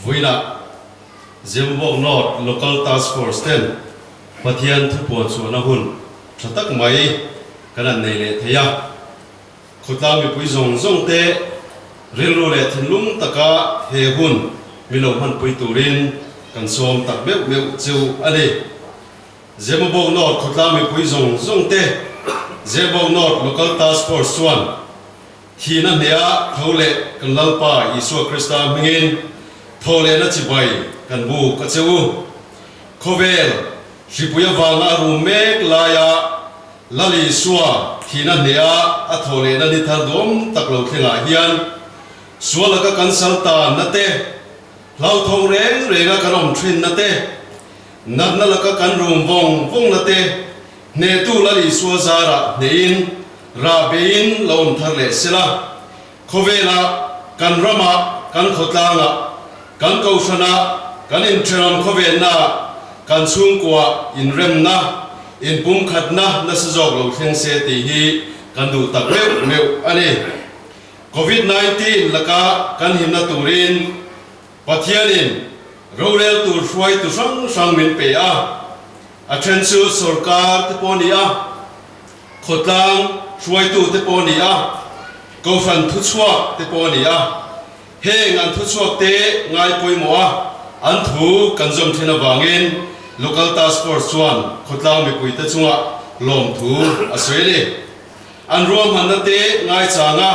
Vawiinah Zemabawk North Local Task Force ten Pathian thupuan chhuahna hun tha tak mai kan han nei leh thei a. Khawtlang mipui zawng zawng te rilru leh thinlung taka he hun min lo hmanpui turin kan sawm tak meuh meuh cheu a ni. Zemabawk North khawtlang mipui zawng zawng te Zemabawk North Local Task Force chuan thihna hneha tho leh kan Lalpa Isua Krista hmingin tho lehna chibai kan buk a che u. Khawvel hripui avanga a rum mek laia Lal Isua thihna hneha a tho lehna ni thar duam tak lo thlengah hian sual laka kan sal tanna te, hlauthawng reng renga kan awm thinna te, Natna laka kan rum vawng vawngna te hnehtu Lal Isua zarah hnehin rah beiin lo awm thar leh sela, khawvelah, kan ramah, kan khawtlangah, kan kohhranah, kan inthenawm khawvennaah, kan chhungkuaah inremna, inpumkhatna nasa zawk lo thleng se tih hi kan duh tak meuh meuh a ni. Covid 19 laka kan himna turin Pathianin rorel tur hruaitu hrang hrang min pe a, a then chu sorkar te pawh a ni a, khawtlang hruaitu te pawh a ni a, kohhran thuchhuak te pawh a ni a. Heng an thuchhuak te ngai pawimawh a, an thu kan zawm then avangin Local Task Force chuan khawtlang mipuite chungah lawmthu a sawi a ni. An ruahmanna te ngaichang a,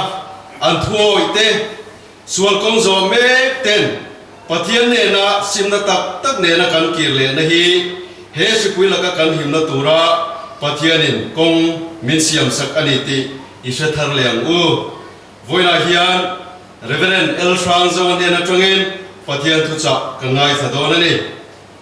an thuawih te Sual kawng zawh mek ten Pathian nena simna tak tak nena kan kir lehna hi he hripui laka kan himna tura Pathianin kawng min siamsak a ni tih i hre thar leh ang u. Vawiinah hian Reverend El Hrangzo hnen atangin Pathian thuchah kan ngaithla dawn a ni.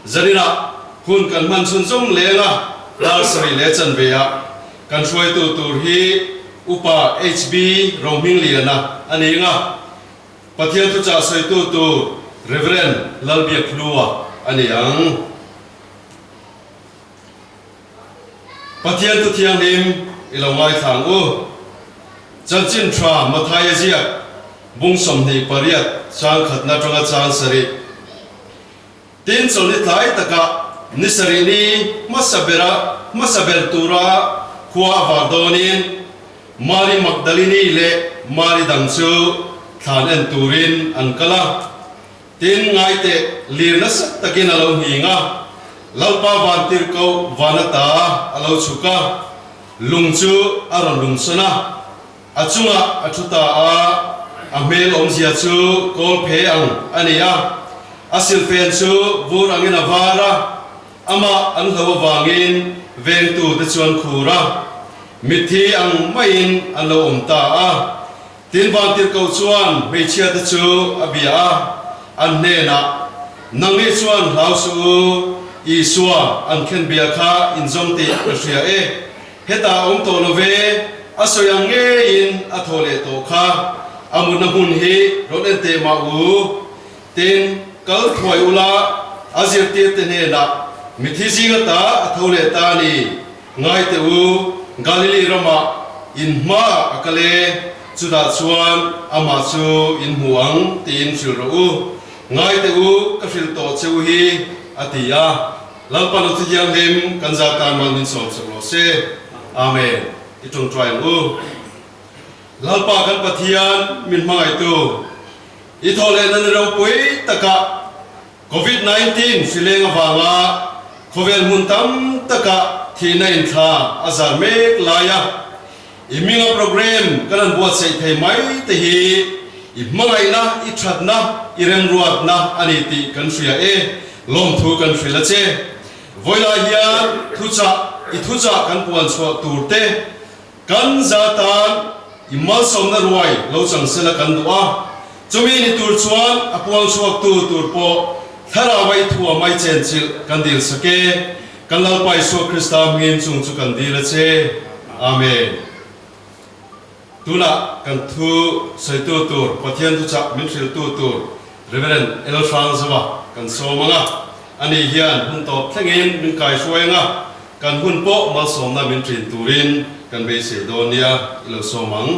Zaninah hun kan hman chhunzawm leng a, dar sarih leh chanve ah kan hruaitu tur hi Upa HB Rohmingliana a ni nga, Pathian thuchah sawitu tur Rev. Lalbiakhlua a ni ang. Pathian thu thianghlim i lo ngaithla ang u. Chanchin tha Mathaia ziak bung 28 chang khatna atanga chang sarih. Tin, chawlhni tlai takah ni sarih ni hmasa bera hmasa ber tura khua a var dawnin Mari Magdalini leh Mari dang chu thlan en turin an kal a. Tin, ngaiteh lir nasa takin a lo nghing a, Lalpa vantirhkoh van ata a lo chhuk a, lung chu a rawn lungsawn a. A chungah a thu ta a, a hmel awmzia chu kawl phe ang a ni a, a silfen chu vur angin a var a, amah an hlo avangin vengtute chuan khur a, mitthi ang maiin an lo awm ta a. Tin vantirhkoh chuan hmeichhiate chu a bia a, an hnenah, Nangni chuan hlau suh u, Isua an khenbia kha inzawm tih ka hria e, Hetah a awm tawh lo ve, a sawi ang ngeiin a thaw leh tawh kha. A mutna hmun hi rawn en teh mah u. Tin, kal thuai ula, a zirtirte hnenah, Mithi zinga ta a tho leh ta a ni, ngai teh u, Galili ramah in hmaah a kal e, chutah chuan amah chu in hmu ang tiin hrilh rawh u. Ngai teh u, ka hrilh tawh che u hi, a ti a. Lalpa nu Thianghlim kan zat tan mal min sawm sak rawh se. Amen. I tawngtai ang u. Lalpa kan Pathian min hmangaihtu, i thaw lehna ni ropui takah Covid 19 hrileng avanga khawvel hmun tam takah thihna inthla a zar mek laia i hminga program kan han buatsaih thei mai te hi i hmangaihna, i thatna, i remruatna a ni tih kan hria e. Lawmthu kan hrilh a che. Vawilah hian thuchah, i thuchah kan puan chhuah tur te kan za tan i malsawmna ruai lo chang sela kan duh a. Chumi ni tur chuan a puang chhuaktu tur pawh thlarau a i thua mai chenchilh kan dil sak e. Kan Lalpa Isua Krista hmingin chung chu kan dil a che. Amen. Tunah kan thu sawitu tur, Pathian thuchah min hrilhtu tur Rev. El Hrangzawa kan sawm ang a, ani hian hun tawp thlengin min kaihruai ang a, kan hun pawh malsawmna min ṭin turin kan beisei dawn nia i lo sawm ang.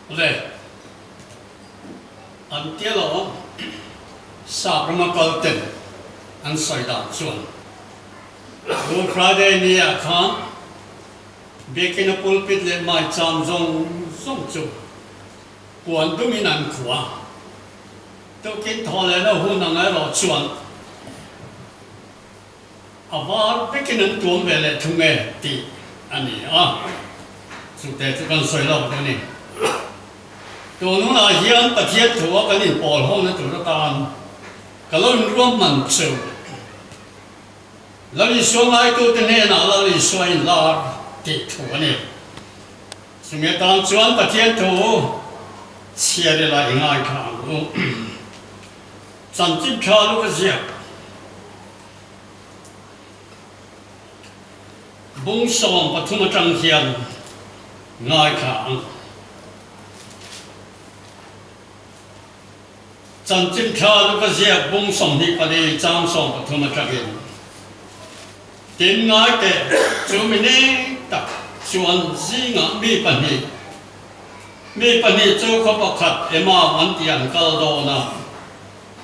Le an tia lo sap rama kal ten an sawi dan chuan Good Friday ni ah khan Biakinn a pulpit leh maicham zawng zawng chu puan dum in an khuh a, tukin thaw lehna hun ang erawh chuan A var vekin an tuam ve leh thung e tih a ni a, chute chu kan sawi lawk dawn a ni. Tununah hian Pathian thu a kan inpawl hawna tur atan ka lo inruahman chu Lal Isua ngaitute hnenah Lal Isua inlar tih thu a ni. Chumi atan chuan Pathian thu chhiar ila i ngaithla ang u. Chanchin tha lu ka ziak. Bung 13 atang hian ngaithla ang. Chanchin tha lu ka ziak bung 24 chang 13 atangin. Tin ngai teh chu mi nek tak chuan zingah mi pahnih Mi pahnih chu khaw pakhat Emau an tih an kal dawn a.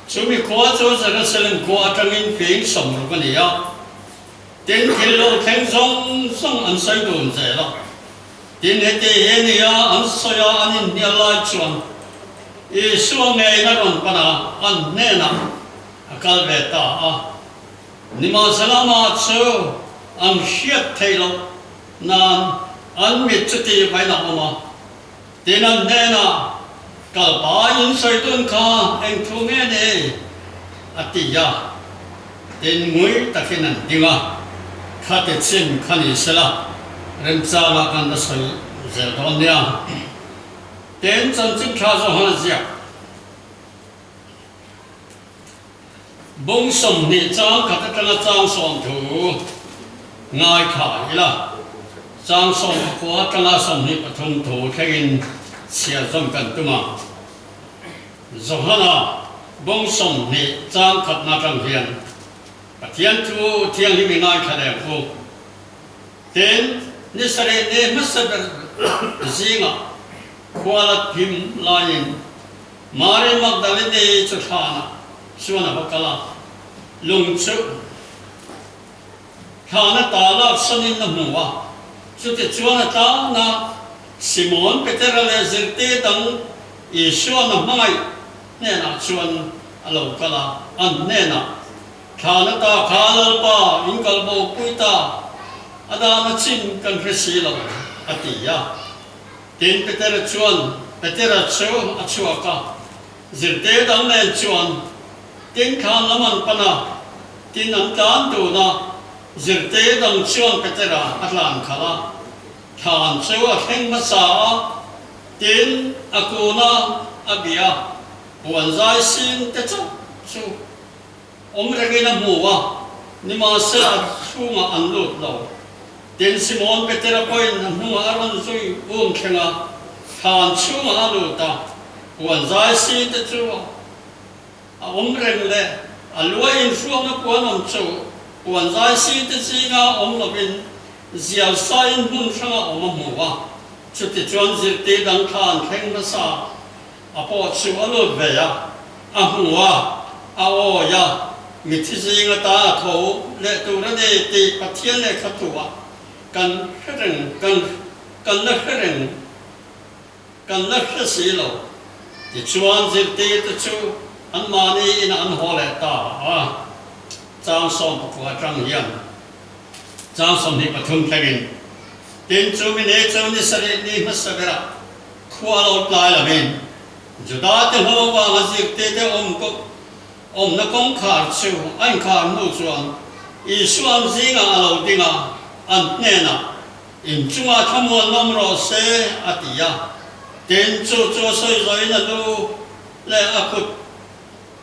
Chumi khua chu Jerusalem khua atangin fing 60 a ni a. Tin, thil lo thleng zawng zawng an sawi dun zel a. Tin, heti hi a ni a, an sawi a, an inhnial lai chuan Isua ngeiin a rawn pan a, an hnenah a kal ve ta a. Nimahsela amah chu an hriat theih loh Nan an mit chu tih vain a awm a, tin an hnenah, Kal pa in sawi dun kha eng thu nge ni? a ti a. Tin ngui takin an ding a, Khati chin kha ni sela, remchangah kan la sawi zel dawn nia. Tin chanchin tha zawng a ziak. Bung 20 chang khat atanga chang sawm thu ngaithla ila, chang 19 atanga 23 thu thlengin chhiar zawm kan tum a. Johana bung 20 chang khatna atang hian Pathian thu thianghlim i ngaithla reng u. Tin, ni sarih ni hmasa ber zingah khua la thim laiin Mari Magdalene chu thlanah chuan a va kal a, lung chu thlan a ta lak sanin a hmu a. Chutichuan a tlana Simon Petera leh zirtir dang Isua'n a hmangaih hnenah chuan a lo kal a, an hnenah, Thlan a ta kha Lalpa in kal bo pui ta, a dana chin kan hre si lo, a ti a. Tin, Petera chuan, Petera chu a chhuak a, zirtir dang nen chuan tin thlan lam an pan a, tin an tlan dun a, zirtir dang chuan Petera a tlan khalh a, thlan chu a thleng hmasa a, tin a kun a, a bia a, puan zai sin te chauh chu Awm rengin a hmu a, nimahsela a chhungah an lut lo. Tin, Simon Petera pawhin a hnungah a rawn zui um thleng a, thlan chhungah a lut a, puan zai si te chu a awm reng leh a lua inhruangna puan awm chu puan zai si te zinga awm lovin zial sain hmun hranga awm a hmu a, chutichuan zirtir dang thlan thleng hmasa A pawh chu a lut ve a, a hmu a, a awi a, mithi zing ata a tho leh tur a ni tih Pathian lehkha thuah kan hre reng, kan kan la hre reng, kan la hre si lo. Tichuan zirtirte chu anmahni inah an haw leh ta a, chang 19 atang hian chang 23 thlengin, tin chu mi nei chu ni sarih ni hmasa berah Khua lo tlai lovin Juda te hlo vanga zirte te awm awmna kawngkhar chu a inkhar hnu chuan Isua'n zingah a lo ding a, an hnenah, In chungah thlamuan nawm rawh se, a ti a. Tin, chu chu a sawi zawhin a lu leh a kut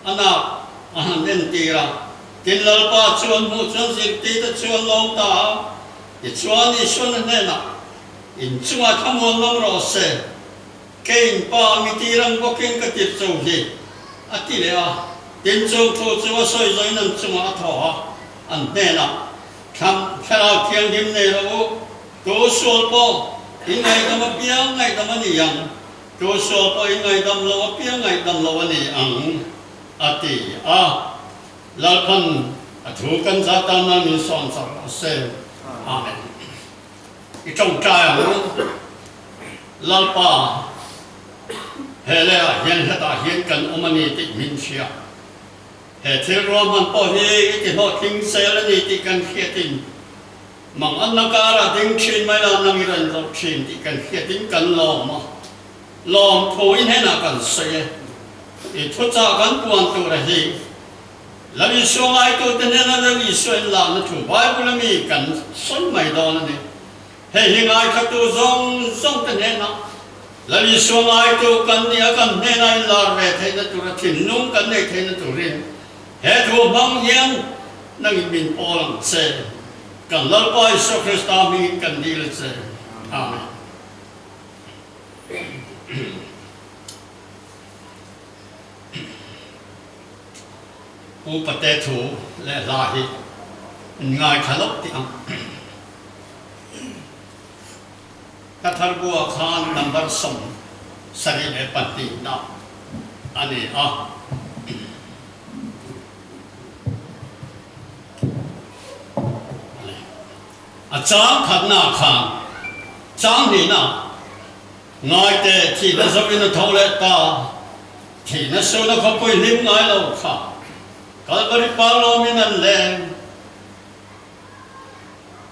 a nak a han entir a. Tin, Lalpa chu an hmuh chuan zirtirte chu an lawm ta a. Tichuan, Isua'n a hnenah, In chungah thlamuan lawm rawh se, keiin pa mi tir ang bawkin ka tir cho hi, a ti leh a. Tin, chung thu chu a sawi zawin an chungah a thaw a, an hnenah, Thlam Thlarau Thianghlim nei rawh u, tu sual pawh in ngaihdam apiang ngaihdam a ni ang. Tu sual pawh in ngaihdam lo apiang ngaihdam lo a ni ang, a ti a. Lalpan a thu kan za tan nan min sawn char rawh se. Amen. I tawngtai ang u. Lalpa, he leiah hian hetah hian kan awm a ni tih min hria. He thil ruahman pawh hi i ti hlawhtling zel a ni tih kan hriatin manganna karah ding thin mai la nang i rawn zawh thin tih kan hriatin kan lawm a. Lawmthu i hnenah kan sawi e. I thuchah kan puan tura hi Lal Isua ngaitute hnena Lal Isua inlakna thu Bible a mi kan sawi mai dawn a ni. Hei hi ngaithlatu zawng zawngte hnenah Lal Isua ngaitu kan nih a kan hnena inlar ve theihna tura thinlung kan neih theihna turin he thu hmang hian nangin min pawl ang che. Kan Lalpa Isua Krista hmingin kan dil a che. Amen. Pu Pate thu leh hla hi in ngaithla loh tih ang. Ka thar bua khan number 72 na a ni a. A chang khatna khan chang hnihna ngaite thihna zawhin a tho leh ta. Thihna suna khawpui hlim ngai lo kha Kalvari par lawmin an leng.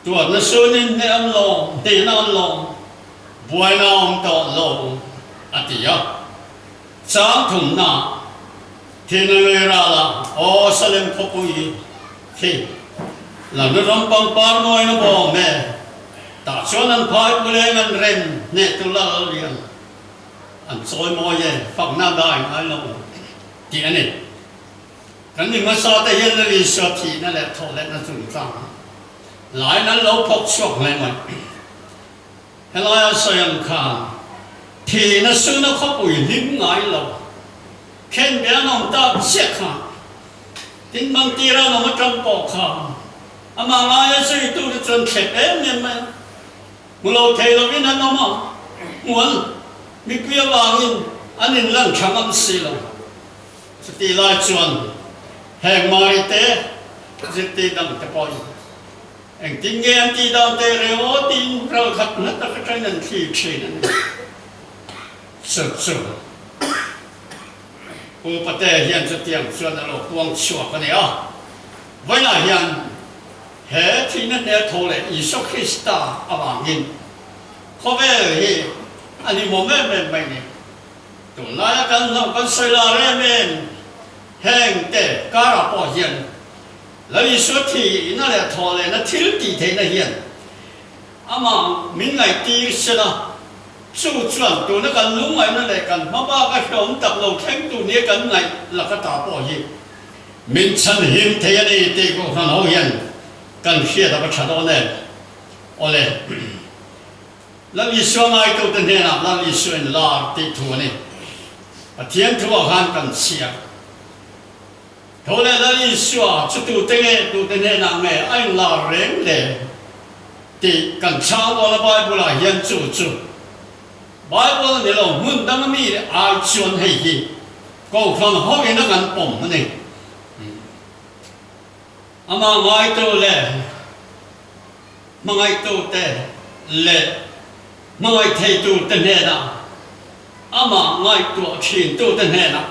Tuarna sunin hneh an lawm, hnehna an lawm, buaina a awm tawh lo, a ti a. Chang thumna thihna ngei rala aw Salem khawpui khi Lalna ram pangpar mawina bawm e, tah chuan an phai puleng an rem hnehtu lal lian an chawi mawi e, fakna dai ngai lo tih a ni. Kan mi hmasa te hian Lal Isua thihna leh thawhlehna chungchang laiin an lo phawk chhuak hle mai. Helaia sawi ang khan thihna suna khawpui hlim ngai lo khenbe an awm tak chiah kha tin mantira an awm atang pawh kha amah ngaia zuitu te chuan thlep em em mai a, hmu lo thei lovin an awm a, hmual mipui avangin an inlan tha ngam si lo. Chutih lai chuan heng Mari te zirtir dang te pawhin Engtin nge an tih dan teh reng aw tiin ral khat na tak atangin an thlir thin a ni. Chu chu Pu Pate hian chutiang chuan a lo puang chhuak a ni a. Vawiinah hian he thihna hne tho leh Isua Krista avangin khawvel hi a hlimawm em em mai ni. Tunlaia kan hlauh kan sawi lar em em heng te karah pawh hian Lal Isua thihna leh thawhlehna thil tih theihna hian amah min ngaihtir sela, chu chuan tuna kan lungngaihna leh kan hmabak a hlawm tak lo thleng tur nia kan ngaih laka ta pawh hi min chhanhim thei a ni tih Kohhran ho hian kan hriat a va tha dawn em? Awle. Lal Isua ngaitute hnenah Lal Isua in lar tih thu a ni. Pathian thuah khan kan chhiar. Tho leh Lal Isua chu tute nge tute hnenah nge a inlar reng le tih kan chhang dawn a Bible ah hian chu chu Bible a ni lo hmun dang a mi ai chuan hei hi Kohhran ho in a kan pawm a ni. Amah ngaitu leh hmangaihtute leh hmangaih theitute hnenah Amah ngaihtuah thintute hnenah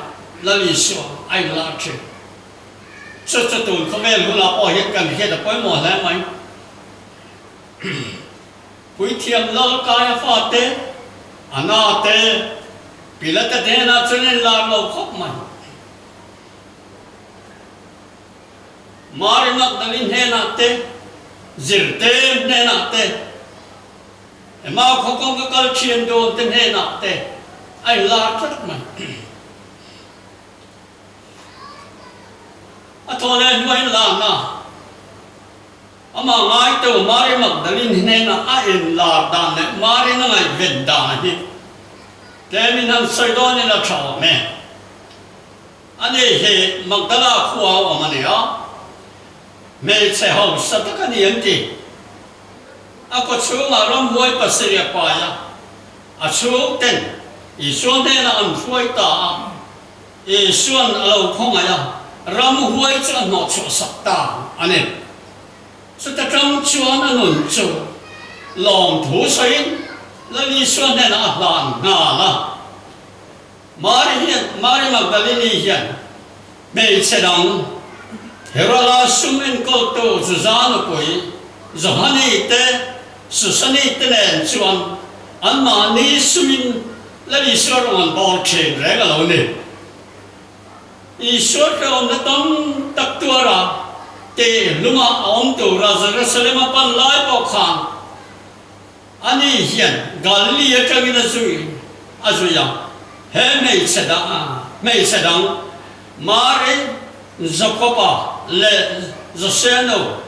Lal Isua a inlar thin. Chu chu tun khawvel hunah pawh hian kan hriat a pawimawh hle mai. Puithiam Lal Kaia fate, Anna te, Pilate hnenah chuan inlar lo khawp mai. Mari Magdalene hnenah te, Zirte hnenah te, Emau khaw kawngka kal thian dawn te hnenah te a inlar tlat mai. A thaw leh hnuai inlarna amah ngaito Mari Magdalene hnenah a inlar dan leh Marin a ngaihven dan hi tlemin han sawi dawnin a tha awm e. Ani hi Magdala khua a awm a ni a, hmeichhe hausa tak a ni an ti. A kawchhungah ramhuai pasarih a pai a, a chhungten. Isua hnenah an hruai ta a. Isua'n a lo khawngaih a, ramhuai chu a hnawhchhuah sak ta a ni. Chuta tang chuan a nun chu lawmthu sawiin Lal Isua hnenah a hlan nghal a. Mari hian, Mari Magdalini hian hmeichhe dang, Herod-a sum enkawltu Zuza nupui Johani te, Susani te nen chuan anmahni sumin Lal Isua rawng an bawl thin reng a lo ni. Isua hrehawmna tam tak tuara te hluma a awm tura Jerusalem a pan lai pawh khan Ani hian Galili atangin a zui a zui a, he hmeichhe dang hmeichhe dang Mari, Jakoba leh Joseno,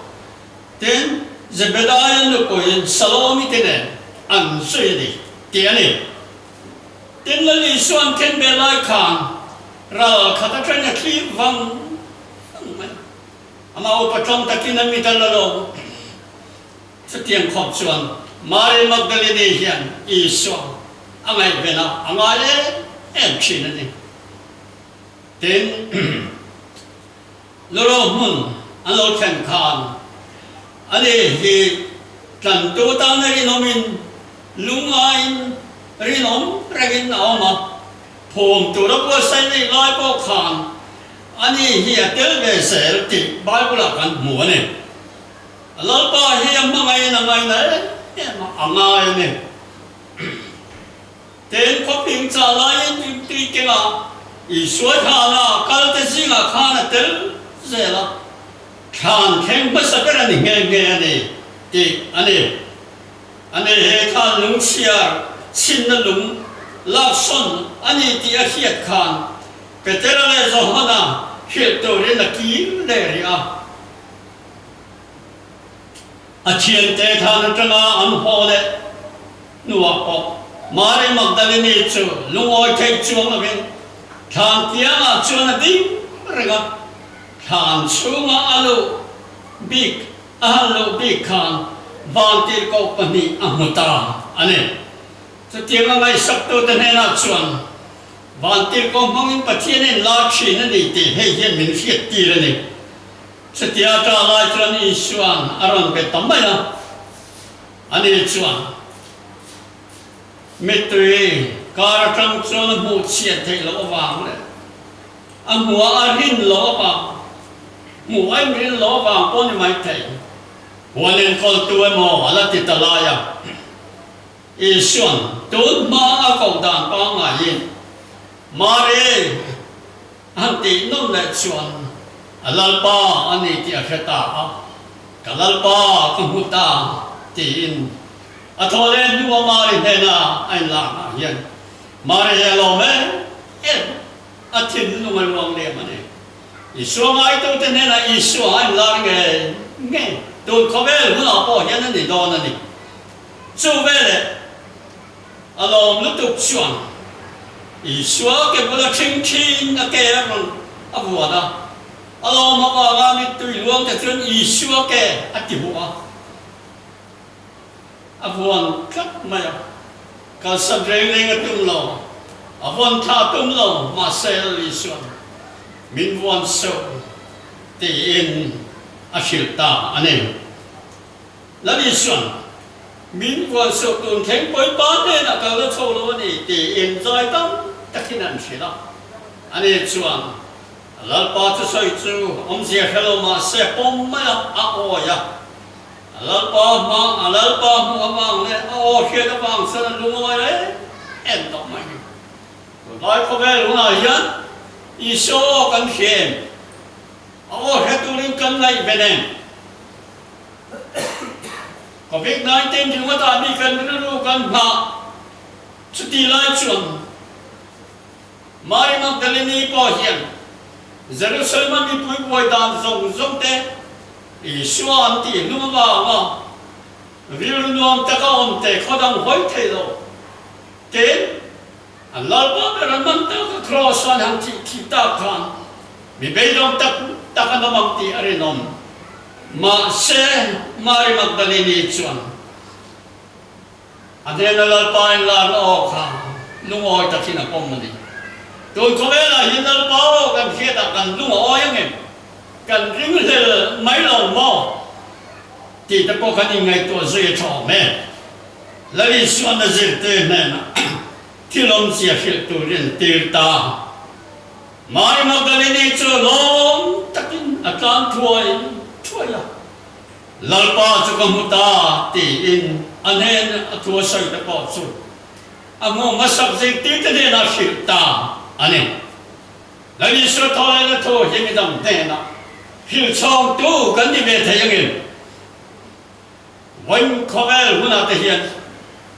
tin Zebedaia nupui Salomi te nen an zui a ni tih a ni. Tin Lal Isua'n then ve lai khan ral khat atangin a thlir vang vang mai. Amah upa tawng takin a mit a la lo. Chutiang khawp chuan Mary Magdalene hian Isua a ngaihven a, a ngai em em thin a ni. Tin, Luro hmun an lo thlen khan ani hi tlantu tana rinawmin lungaiin rinawm rengin a awm a, phum tura buatsaih neih lai pawh khan ani hi a tel ve zel tih Bible-ah kan hmu a ni. A Lalpa hi a hmangaihin a ngaina em em a, a ngai a ni. Tin, khawping chah laiin rimtui kengah Isua thlana kalte zingah khan a tel zel a, thlan thleng hmasa ber a ni nghe nghe a ni tih a ni. A ni he khan lungchhiar chhinna lung laksawn a ni tih a hriat khan Petera leh Johana hrilh turin a kir leh rih a. A thiante thlan atanga an haw leh hnuah pawh Mary Magdalene chu lungawi theih chuang lovin thlan kiangah chuan a ding reng a. Thlan chhunga a luh bik a han luh bik khan vantirhkoh pahnih a hmu ta a ni. Chutianga ngaihsaktute hnenah chuan vantirhkoh hmangin Pathian a inlar thin a ni tih hei hian min hriattir a ni. Chutia ṭah lai chuan Isua'n a rawn be ta mai a, ani chuan mittui kar aṭang chuan a hmuh chhiat theih loh avang leh a hmuh a rin loh avang, hmuh a inrin loh avang pawh ni mai thei, huan enkawltu emaw a la ti ta lai a. Isua'n tun hma a koh dan pangngaiin, Mari! An tih nawm leh chuan a Lalpa a ni tih a hre ta a, Ka Lalpa ka hmu ta tiin a thaw leh hnua Mari hnena a inlakah hian Mari hi a lawm em em, a thinlung a luang liam a ni. Isua ngaitute hnenah Isua a inlar ngei ngei tun khawvel hunah pawh hian a ni dawn a ni. Chu veleh A lawm lutuk chuan Isua ke bula ṭhing ṭhin a ke a rawn a vuan a, a lawm avanga mittui luang te chuan Isua ke a ti huh a, a vuan tlat mai a, kalsan reng reng a tum lo, a vawn thla tum lo, mahse Lal Isua'n min vuan seuh tiin a hrilh ta a ni. Lal Isua'n, Min vuan suh tun thleng Pawipa hnenah kal la chho lo a ni, tiin zai tam takin an hrilh a. Ani chuan, Lalpa thusawi chu awmzia hre lo mah se pawm mai a, a awi a. A Lalpa hma, a Lalpa hmuh avang leh a aw hriat avang chuan a lungawi em em tawh mai. Tunlai khawvel hunah hian Isua aw kan hria em? A aw hre turin kan ngaihven em? Covid 19 ringawt ah mi kan rilru kan nghah chuti lai chuan Mary Magdalene pawh hian Jerusalem a mipui buai dan zawng zawng te Isua an tih hlum avanga rilru nuam taka awm te khaw dang hawi thei lo ten An Lalpa ber an man tak a Kraws an han thih thih tak khan mi beidawng tak tak an awm ang tih a rinawm. Mahse, Mary Magdalene chuan a hnena Lalpa inlarna aw kha. lungawi takin a pawm a ni. Tun khawvelah hian Lalpa aw kan hriatah kan lung a awi ang em? Kan ringhlel mai lo maw? Tih te pawh kan inngaihtuah zui a tha awm e. Lal Isuan a zirtir hnenah thil awmzia hrilh turin tir ta. Mary Magdalene chu lawm takin a tlan thuai thuai a, Lalpa chu ka hmu ta tiin a hnen a thu a sawi te pawh chu a hmu hmasak zirtirte hnenah hrilh ta a ni. Lal Isua thawhlehna thu hi midang hnenah hrilh chhawngtu kan ni ve thei angin Vawiin khawvel hunah te hian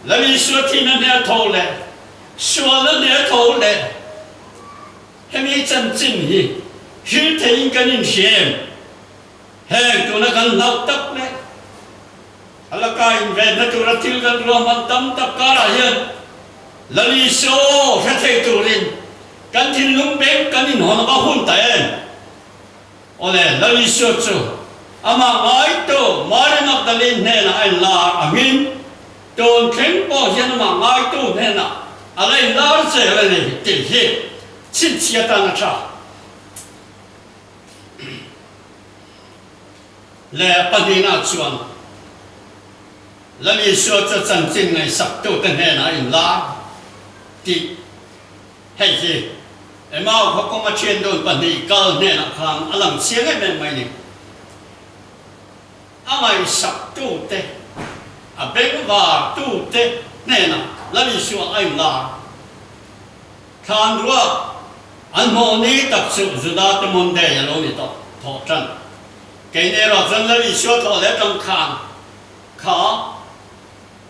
Lal Isua thihna hne a tho leh sualna hne a tho leh hemi chanchin hi hrilh theiin kan inhria em? Heng tuna kan hlauh tak leh a laka invenna tura thil kan ruahman tam tak karah hian Lal Isua aw hre thei turin kan thinlung beng kan inhawn a va hun ta em? Awle, Lal Isua chu amah ngaitu Mary Magdalene hnenah a inlar angin tun thleng pawh hian amah ngaitu hnenah a la inlar zel a ni tih hi chhinchhiah atan a tha. Leh pahnihna chuan Lal Isua chu chanchin ngaihsaktute hnenah a inlar tih Hei hi Emau khaw kawnga thian dun pahnih kal hnenah khan a lang chiang em em mai ni. A ngaihsaktute, a bengvartute hnenah Lal Isua a inlar. Thlan ruak an hmuh ni tak chu Juda te Monday a lo ni tawh thawh tan. Keini erawh chuan Lal Isua thawh leh tang khan kha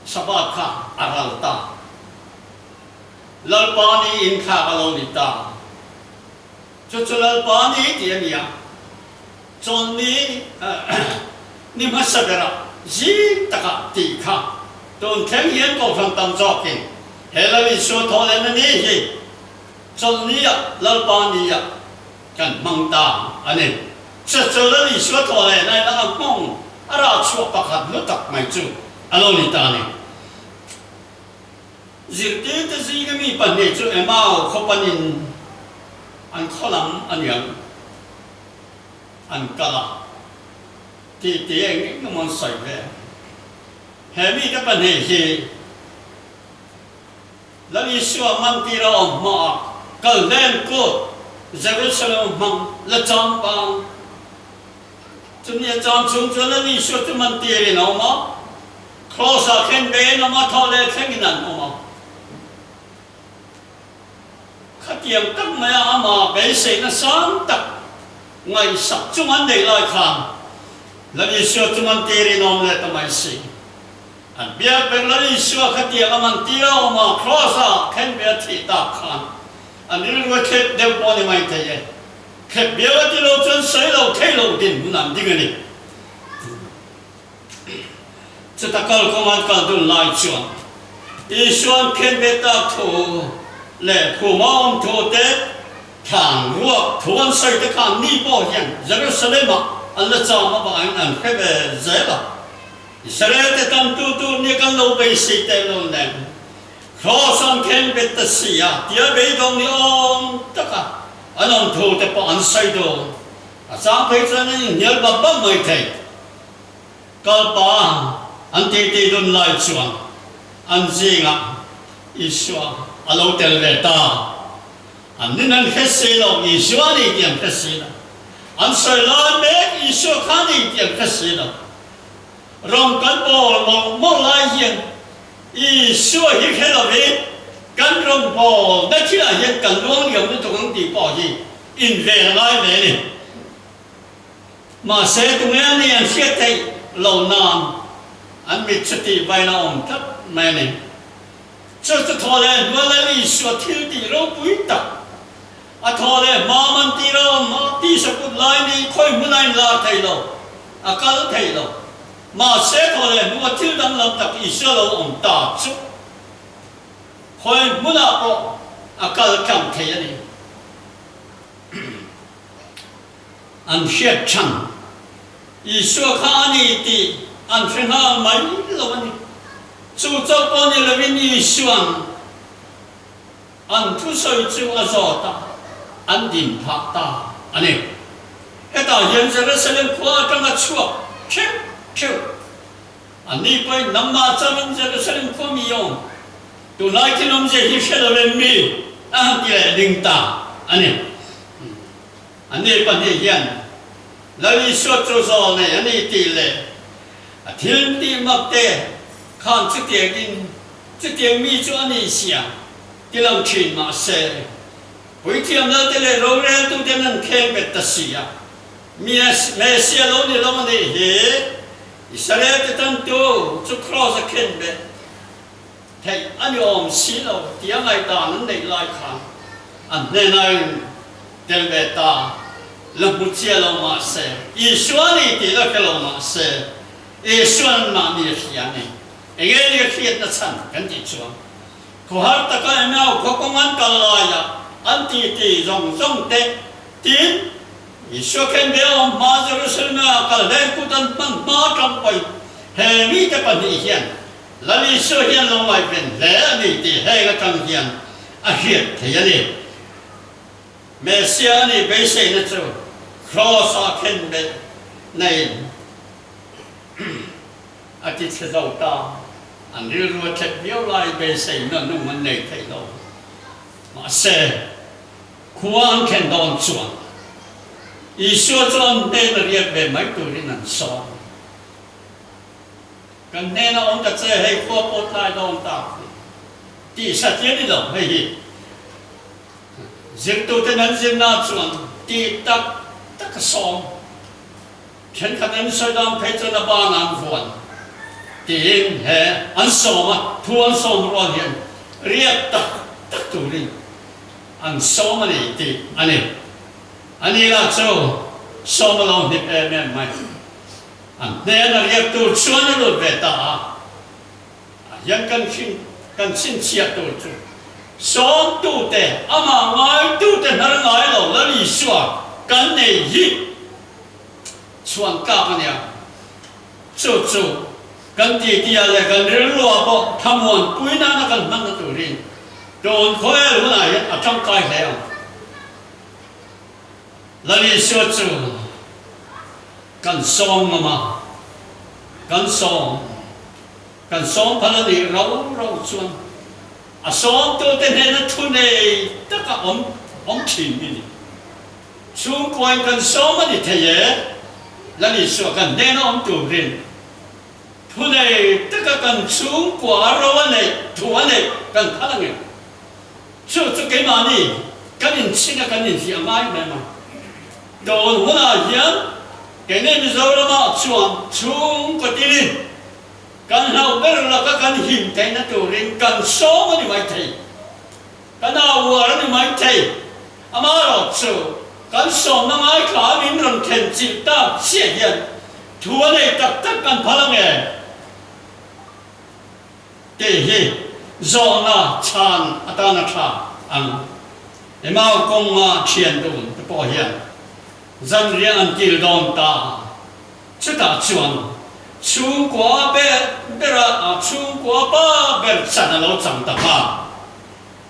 Sabbath kha a ral ta. Lalpa ni inthlak a lo ni ta. Chu chu Lalpa ni tih a ni a, Chawlni ni hmasa berah zing takah tih kha tun thleng hian Kohhran tam zawkin he Lal Isua thawh lehna ni hi Chawlnia Lalpa nia kan hmang ta a ni. Chu chu Lal Isua thawh lehna in a nghawng a rah chhuah pakhat hlu tak mai chu a lo ni ta a ni. Zirtirte zinga mi pahnih chu Emau khaw panin an khaw lam a niang an kal a, tih tih eng eng emaw an sawi ve. He mite pahnih hi Lal Isua mantira awm hmaah kal hlen kut Jerusalem hmang la cham bang. Chumi a cham chhung chuan Lal Isua chu mantirin a awm a. Kraws-ah khen bein awm a, thaw leh thlengin an awm a. Khatiang tak maia ama beiseina sang tak ngaihsak chung an neih lai khan Lal Isua chu mantirin awm leh ta mai si. An biak ber Lal Isua khatiang a mantir a awm a, kraws-ah khen be a thih tak khan an rilru a thlep deuh pawh a ni mai thei e. Thlep viau a ti lo chuan sawi lo thei lo dinhmun an ding a ni. Chuta kal kawng an kal dun lai chuan Isua'n khenbeh tak thu leh phum a awm thu te, thlan ruak thu an sawi te khan mi pawh hian Jerusalem-ah an la cham avangin an hre ve zel a. Israel te tam tu tur nia kan lo beisei tehlul nen Kraws an khenbet ta si a tia beidawng ni awm taka an awm thu te pawh an sawi dun. A chang phei chuan an inhnial bap bap mai thei. Kalpa an titi dun lai chuan an zingah Isua a lo tel ve ta. An nin an hre si lo, Isua a ni tih an hre si lo. An sawi lai mek Isua kha a ni tih an hre si lo. Rawng kan bawl mawlh mawlh lai hian Isua hi hre lovin kan rawng bawl na thilah hian kan luang liam lutuk ang tih pawh hi inven a ngai ve a ni. Mahse, tunge a ni an hriat theih lo nan an mit chu tih vain a awm tlat mai a ni. Chu chu thaw leh hnuai Lal Isua thil tih ropui tak a thaw leh hma man tir a awm a, tisa kut lai ni khawi hmun a inlar thei lo, a kal thei lo. Mahse, thaw leh hnua thil danglam tak Isua lo awm ta chu khawi hmunah pawh a kal tlang thei a ni. An hriat chhan Isua kha a ni tih an hre nghal mai lo a ni. Chu chauh pawh ni lovin Isua'n. An thusawi chu a zawt a, an din phah ta a ni. Hetah hian Jerusalem khua atanga chhuak theuh theuh an ni pawhin nangmah changin Jerusalem khua mi awm tunlai thil awmzia hi hre lo em mi a han ti leh ding ta a ni. Anni pahnih hian Lal Isua chu zawl nei a ni tih leh a thil tih mak te khan chutiangin chutiang mi chu a ni sia ti lang thin mah se, Puithiam Lalte leh roreltuten an kheng bet ta si a, Mesia lo ni lo a nih hi Israel te tantu chu kraws a khen bet theih a ni awm si lo tia ngaihdan an neih lai khan an hnenah in tel ve ta. La hmu chiah lo mah se, Isua ni tih la hre lo mah se, Isuan mahni a hria a ni. Enge ni a hriatna chhan kan tih chuan khawhar taka Emau khaw kawng an kal laia an titi zawng zawng te tin Isua khen ve awm hma Jerusalem-a kal hlen kut an hman hma atang pawhin he mite pahnih hian Lal Isua hian lo ngaihven hle a ni tih heng atang hian a hriat thei a ni. Messiah a nih beiseina chu Kraws-ah khen belh naiin a ti chhe zo ta. An rilru a thlep viau lai beiseina nung an nei thei lo. Mahse, khua an thlen dawn chuan Isua chu an hnena riak ve mai turin an sawm. Kan hnena awm ta che hei khua pawh tlai dawn tak hi tih satliah ni lo hei hi. Zirtuten an zirna chuan tih tak tak a sawm. Thenkhat an sawi dan phei chuan a ban an vuan tiin he an sawm a, thu an sawm rual hian riak tak tak turin an sawm a ni tih a ni. A ni lah chu sawm a lo hnip em em mai. An hnena riak tur chuan a lut ve ta a. Ah hian kan hrin kan chhinchhiah tur chu sawmtute amah ngaitute hnar ngai lo Lal Isua kan nei hi chhuan tlak a nia. Chu chu kan titi ah leh kan rilru ah pawh thlamuan pui nana kan hmanna turin tun khawvel hunah hian a tangkai hle ang. Lal Isua chu kan sawm ngam a, kan sawm, kan sawm phal a nih rau rau chuan a sawmtute hnena thu nei taka awm awm thin mi ni. Chhungkuain kan sawm a ni thei e, Lal Isua kan hnena awm turin thu nei taka kan chhungkua ro a neih, thu a neih kan phal ang em? Chu chu keimahni kan inchhin a kan inhliah ngai hle mai. Tun hunah hian keini Mizoramah chuan chhungkaw tilin kan hlauh ber laka kan him theihna turin kan sawm a ni mai thei, kan au uar a ni mai thei. Amaherawh chu kan sawmna ngaithla a min rawn thlen chilh tak chiah hian thu a nei tak tak kan phal ang em? Tih hi zawhna chhan atana tha ang. Emau kawnga thian dun te pawh hian zanriah an kil dawn ta. Chutah chuan chhungkua ber bera chhungkua pa ber chan a lo chang ta nghal.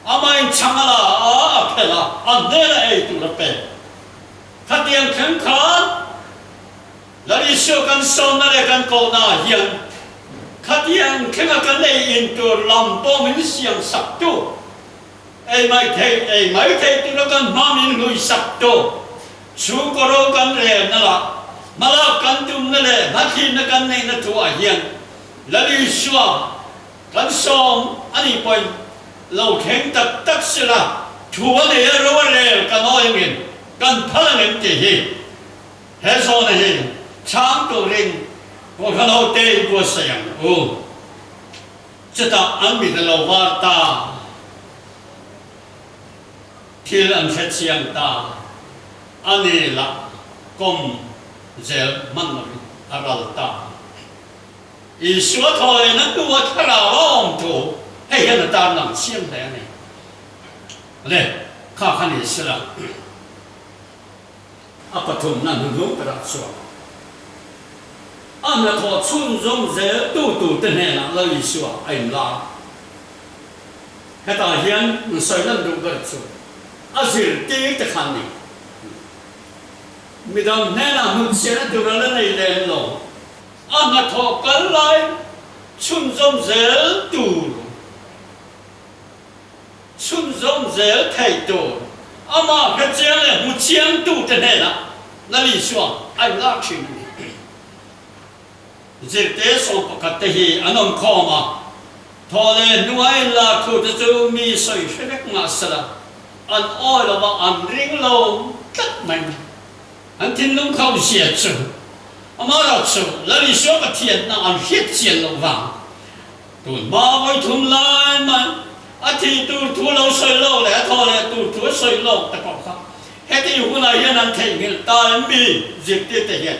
Amahin chhang a la a, a phelh a, a hnena ei tur a pe. Khatiang thleng khan Lal Isua kan sawnna leh kan kohna ah hian khatiang thlenga kan ei in tur lam pawh min siam sak tu, ei mai theih ei mai theih tura kan hma min hlui sak tu, chhungkaw ro kan relna lah hmalak kan tumna leh hmathlinna kan neihna thu ah hian Lal Isua kan sawm a nih pawhin lo thleng tak tak sela thu a nei a ro a rel kan awi angin kan phal angem tih hi He zawhna hi chhang turin Kohhran hote in buatsaih ang u. Chutah an mit a lo var ta, thil an hre chiang ta, a ni lah kawm zel hman lovin a ral ta. Isua thawhlehna hnua thlarau a awm thu hei hian a tarlang chiang hle a ni. Le, kha kha ni sela. A pathumna hnuhnung berah chuan a hnathawh chhunzawm zel tu turte hnenah Lal Isua a inlar. Hetah hian sawi lan duh ber chu a zirtir te khan ni. Midang hnenah hmunchhiatna tur a la nei lem lo. A hnathawh kal lai chhunzawm zel tur, chhunzawm zel thei tur amah hrechiang leh hmu chiangtute hnenah Lal Isua a inlak thin a ni. Zirte 11 te hi an awm khawm a, thaw leh hnuai inlak thute chu mi sawi hre vek mah sela, an awi lo va, an ring lo tlat mai mai. An thinlung khauh zia chu amaherawh chu Lal Isua Pathianna an hriat chian loh vang. Tun hma vawi thum lai mai a thih tur thu lo sawi lawk leh a thaw leh tur thu a sawi lawk te pawh kha heti hunah hian an theihnghilh ta em mi zirtirte hian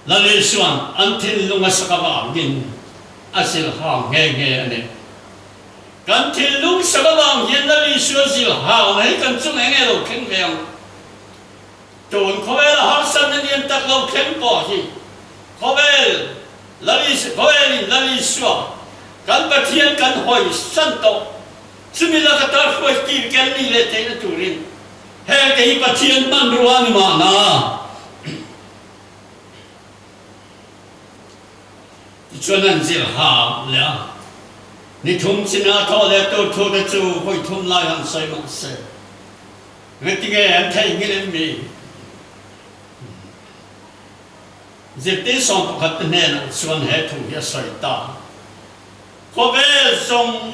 Lal Isua'n an thinlung a sak avangin a zilhang nghe nghe a ni. Kan thinlung sak avang hian Lal Isua zilhang hi kan chung eng nge lo thleng ve ang? Tun khawvela harsatna lian tak lo thleng pawh hi khawvel Lal Isua, khawvelin Lal Isua kan Pathian kan hawi san tawh. Chumi laka tar hruai tir kel nih leh theihna turin heng te hi Pathian hmanrua a ni mahna. Tichuan an zir ha leh a, ni thum chin a thawh leh tur thu te chu vawi thum lai han sawi mah se, ngatinge an theihnghilh em mi? Zirtir 11 te hnenah chuan he thu hi a sawi ta. Khawvel zawng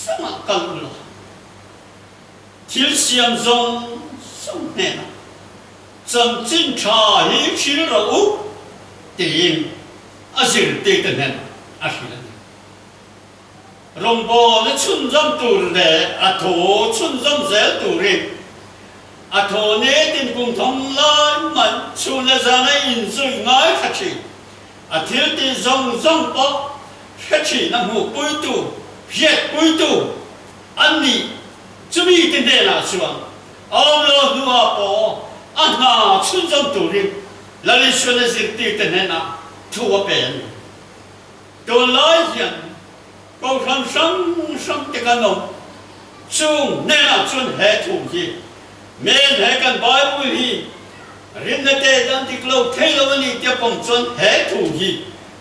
zawngah kal ula, thil siam zawng zawng hnenah chanchin tha hi hril rawh u tiin a zirtirte hnenah a hrilh a ni. Rawngbawlna chhunzawm tur leh a thu chhunzawm zel turin a thaw netin kum thawm lai mai chhun leh zana inzui ngaithla thin. A thil tih zawng zawng pawh hre thin a hmuhpuitu, hriatpuitu an nih. Chumi te hnenah chuan a awm lo hnuah pawh a hna chhunzawm turin Lal Isuana zirtirte hnenah thu a pe a ni. Tunlai hian Kohhran hrang hrang te kan awm. Chung hnenah chuan he thu hi men he kan Bible hi rinna te dan dik lo thei lo a ni tia pawm chuan he thu hi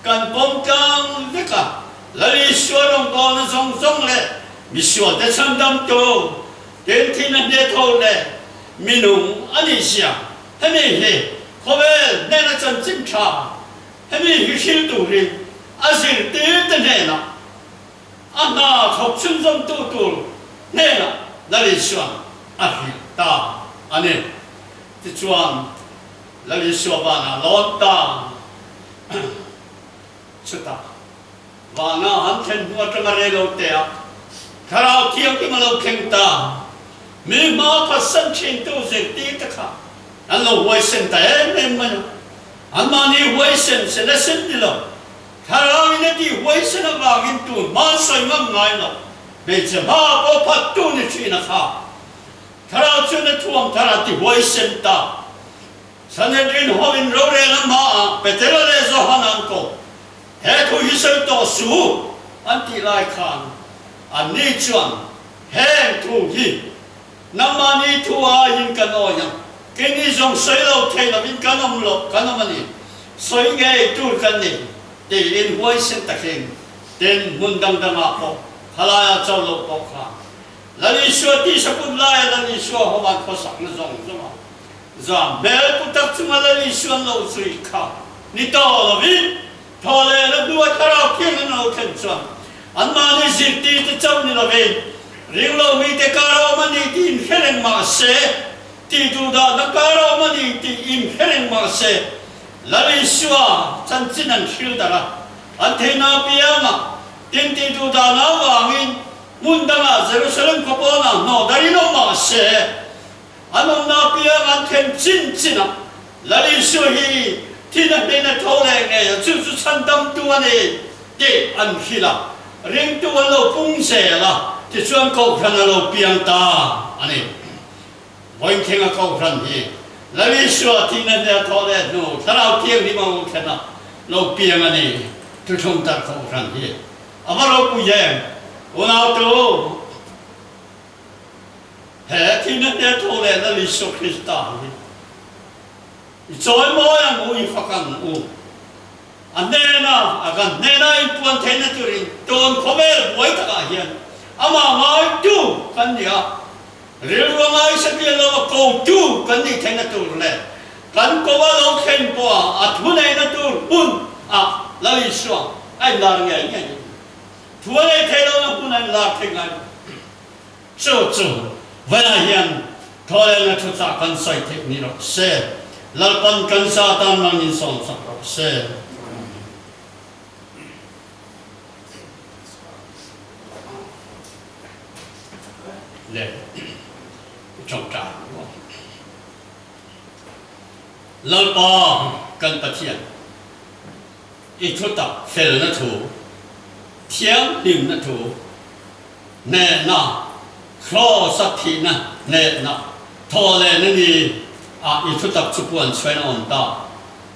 kan pawm tlang vek a, Lal Isua rawngbawlna zawng zawng leh misual te chhandamtu tin thihna hnetho leh minung a nih zia hemi hi khawvel hnena chanchin tha Hemi hi hril turin a zirtirte hnenah a hna thawk chhunzawmtu tur hnenah Lal Isua'n a hrilh ta a ni. Tichuan, Lal Isua vanah lawn ta chutah vana han thlen hnu atanga rei lo tea Thlarau Thianghlim a lo thleng ta. Mi hma phatsan thintu zirtirte kha an lo huaisen ta em em mai a. Anmahni huaisen sen a sen ni lo. Thlarauin a tih huaisen avangin tun hma sawi ngam ngai lo. Hmeichhe hma pawh phattu ni thin a kha. Thlarau chuan a thuam thar a ti huaisen ta. Sanhedrin hovin rorel a hmaah Petera leh Johana an ko. He thu hi sawi tawh suh an tih lai khan anni chuan heng thu hi Nangmahni thu aiin kan awi ang. Keini zawng sawi lo thei lovin kan awm lo, kan awm a ni. Sawi ngei tur kan ni, tiin huaisen takin tin hmun dang dangah pawh khalaia cho loh pawh kha Lal Isua tisa kut laia Lal Isua hoan khawsakna zawng zawng a zam hmel pu tak chunga Lal Isuan lo zui kha ni tawh lovin thaw leh la hnua Thlarau Thianghlim lo thlen chuan anmahni zirtirte chauh ni lovin Ringlo mite kar a awm a ni tih inhre reng mah se, tih duhdahna kar a awm a ni tih inhre reng mah se, Lal Isua chanchin an hril darh a, an theihna apiangah tin tih duhdahna avangin hmun dangah Jerusalem khaw pawnah hnawh darhin awm mah se, An awmna apiang an thlen chin chin a, Lal Isua hi thihna hnena tho leh ngei a, chu chu chhandamtu a ni tih an hrilh a, ringtu an lo pung zel a, tichuan Kohhran a lo piang ta a ni. Vawiinthenga Kohhran hi Lal Isua thihna hnena tho leh hnu Thlarau Thianghlim a lo thlen a, lo piang a ni. Thuthlung tar Kohhran hi a va ropui em! Unautu, he thihna hne tho leh Lal Isua Krista hi i chawimawi ang u, i fak ang u. A hnena, a kan hnena inpuan theihna turin tun khawvel buai takah hian amah ngaitu kan ni a, rilru a ngaihsatlian lo a kotu kan nih theihna tur leh kan ko a lo thlen pawha a thuneihna tur hun ah Lal Isua a inlar ngei ngei a ni. Thu a nei thei lohna hmun a inlar thei ngai lo. Chu chu vawiah hian thawhlehna thuchah kan sawi theih ni rawh se. Lalpan kan za tan mang in sawm sak rawh se. Le i tawngtai ang u. Lalpa kan Pathian, i thutak felna thu, thianghlimna thu, Hnehna, Kraws-a thihna hnehna thaw lehna ni ah i thutak chu puan chhuain a awm ta.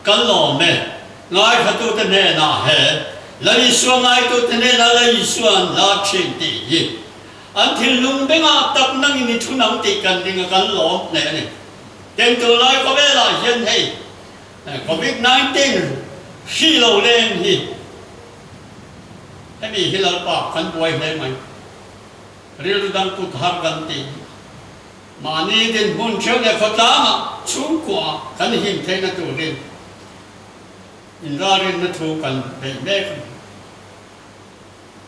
Kan lawm e, ngaithlatute hnenah he Lal Isua ngaitute hnenah Lal Isua an hla thin tih hi an thinlung bengah tak nangin i thu nang tih kan ring a kan lawm hle a ni. Tengtu lai khawvelah hian hei Covid 19 hri lo leng hi Hemi hi Lalpa kan buai hle mai. Rilru dang kut har kan ti. Mahni dinhmun theuh leh khawtlangah chhungkua kan him theihna turin inralrinna thu kan beih mek a ni.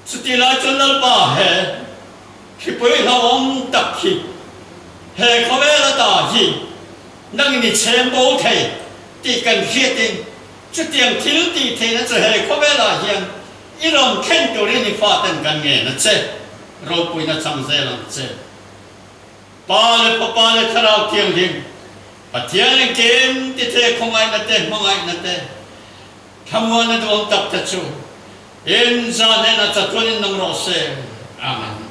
Chuti lai chuan Lalpa he hripui hlauhawm tak hi he khawvel ata hi nangin i chhem bo thei tih kan hriatin Chutiang thil tih theihna chu he khawvelah hian i rawn thlen turin i faten kan ngen a che, ropuina chang zel ang che. Pa leh Fapa leh Thlarau Thianghlim, Pathian engkim tithe khawngaihna te, hmangaihna te, thlamuanna duhawm tak te chu in za hnenah chatuanin nung rawh se. Amen.